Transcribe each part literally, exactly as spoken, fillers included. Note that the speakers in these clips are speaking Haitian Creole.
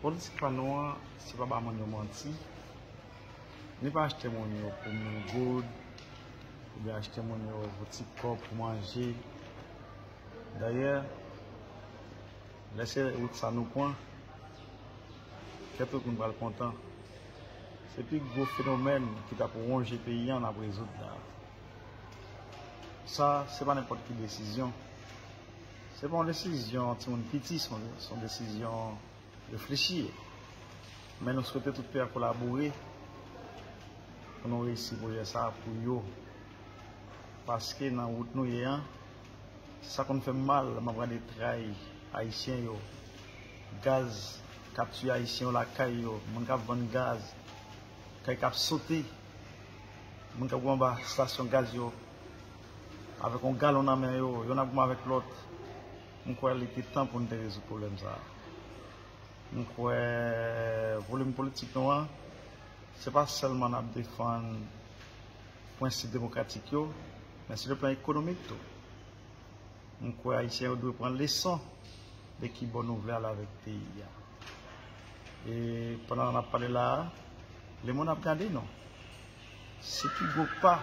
Politik pa nou an, se pa ba moun yo manti, ni pa achte moun yo pou mil goud, oubyen achte moun yo pou ti kòb pou manje. Dayè, lè se wout sa nou pran, kè tout moun pral kontan. Se pi gwo fenomèn ki t ap wonje peyi a n ap rezoud la. Sa, se pa nenpòt ki desizyon. Se pa yon desizyon timoun piti, se yon, se yon desizyon reflechi. Men nou swete tout pè a kolabore pou nou reyisi pwojè sa a pou yo. Paske nan wout nou ye an, sa konn fè m mal, m ap gade tray ayisyen yo, gaz k ap tiye ayisyen yo lakay yo, moun k ap vann gaz, kay k ap sote, moun k ap gwo anba estasyon gaz yo, avèk yon galon nan men yo, yonn ap gwo avèk lòt. M kwè li te tan pou n te rezoud pwoblèm sa a. M kwè volim politik nou an, se pa sèlman n ap defann prensip demokratik yo, men sou le plan ekonomik tou. M kwè ayisyen yo dwe pran leson de ki bò nou vle ale avèk peyi a. E pandan n ap pale la a, lemonn ap gade nou. Se pi gwo pa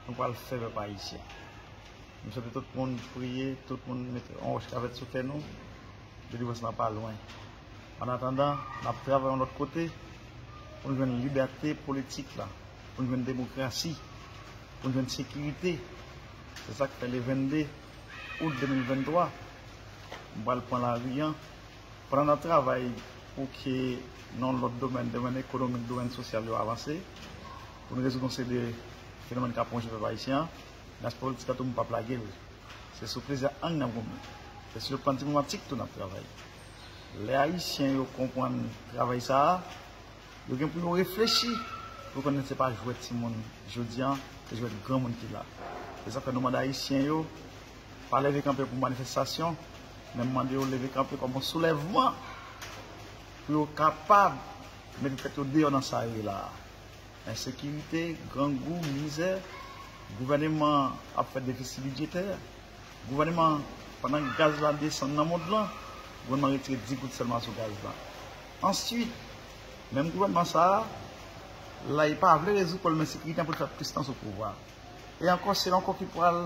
nou pral fè pèp ayisyen. M swete tout moun priye, tout moun mete yon wòch kavèt sou kè nou. Delivrans lan pa lwen. Annatandan, n ap travay yon lòt kote pou n jwenn libète politik la, pou n jwenn demokrasi, pou n jwenn sekirite. Se sa k fè le vennde out de mil venntwa, m pral pran lari an. Pandan n ap travay pou ke nan lòt domèn, domèn ekonomik, domèn sosyal yo avanse, pou n rezoud yon seri de fenomèn k ap wonje pèp ayisyen an, men aspè politik la tou m p ap lage l. Se sou plizyè ang n ap goumen. Se sou le plan diplomatik tou n ap travay. Lè ayisyen yo konprann travay sa a, yo gen pou yo reflechi pou konnen se pa jwèt timoun jodi a, se jwèt granmoun ki la. Se sa k fè nou mande ayisyen yo pa leve kanpe pou manifestasyon, men m mande yo leve kanpe kòm yon soulèvman pou yo kapab mete tèt yo deyò nan sa yo ye la a. Ensekirite, grangou, mizè, gouvèneman ap fè defisi bidjetè, gouvèneman, pandan gaz la desann nan mond lan, gouvèneman retire dis goud sèlman sou gaz la. Answit, menm gouvèneman sa a, la, li pa vle rezoud pwoblèm ensekirite an pou l fè plis tan sou pouvwa. E ankò, se l ankò ki pral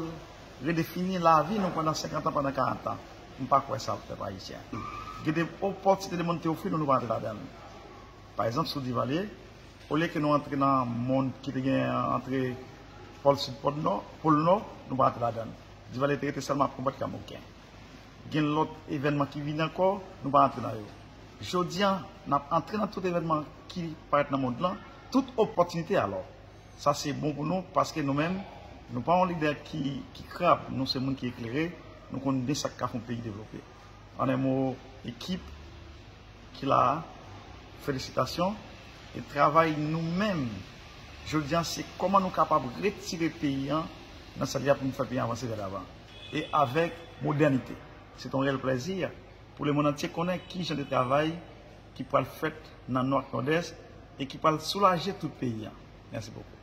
redefini lavi nou pandan senkant an, pandan karant an. M pa kwè sa, pèp ayisyen. Gen de opòtinite lemonn te ofri nou, nou pa antre ladan l. Pa egzanp, sou Divalye, olye ke nou antre nan mond ki te gen antre pòl sid, pòl nò, pòl nò, nou pa antre ladan l. Divalye te rete sèlman ap konbat Kamoken. Gen lòt evènman ki vini ankò, nou pa antre nan yo. Jodi a, n ap antre nan tout evènman ki parèt nan mond lan, tout opòtinite alò. Sa se bon pou nou, paske nou menm, nou pa yon lidè ki, ki krab, nou se moun ki eklere, nou konn byen sa k ka fè yon peyi devlope. An en mo, ekip ki la a, felisitasyon. E travay nou menm, jodi a, se kòman nou kapab retire peyi an nan sa li a pou nou fè peyi an avanse vè davan. E avèk modènite. Se yon reyèl plèzi pou lemonn antye konnen ki jan de travay ki pral fèt nan Nò ak Nòdès e ki pral soulaje tout peyi an. Mèsi bokou.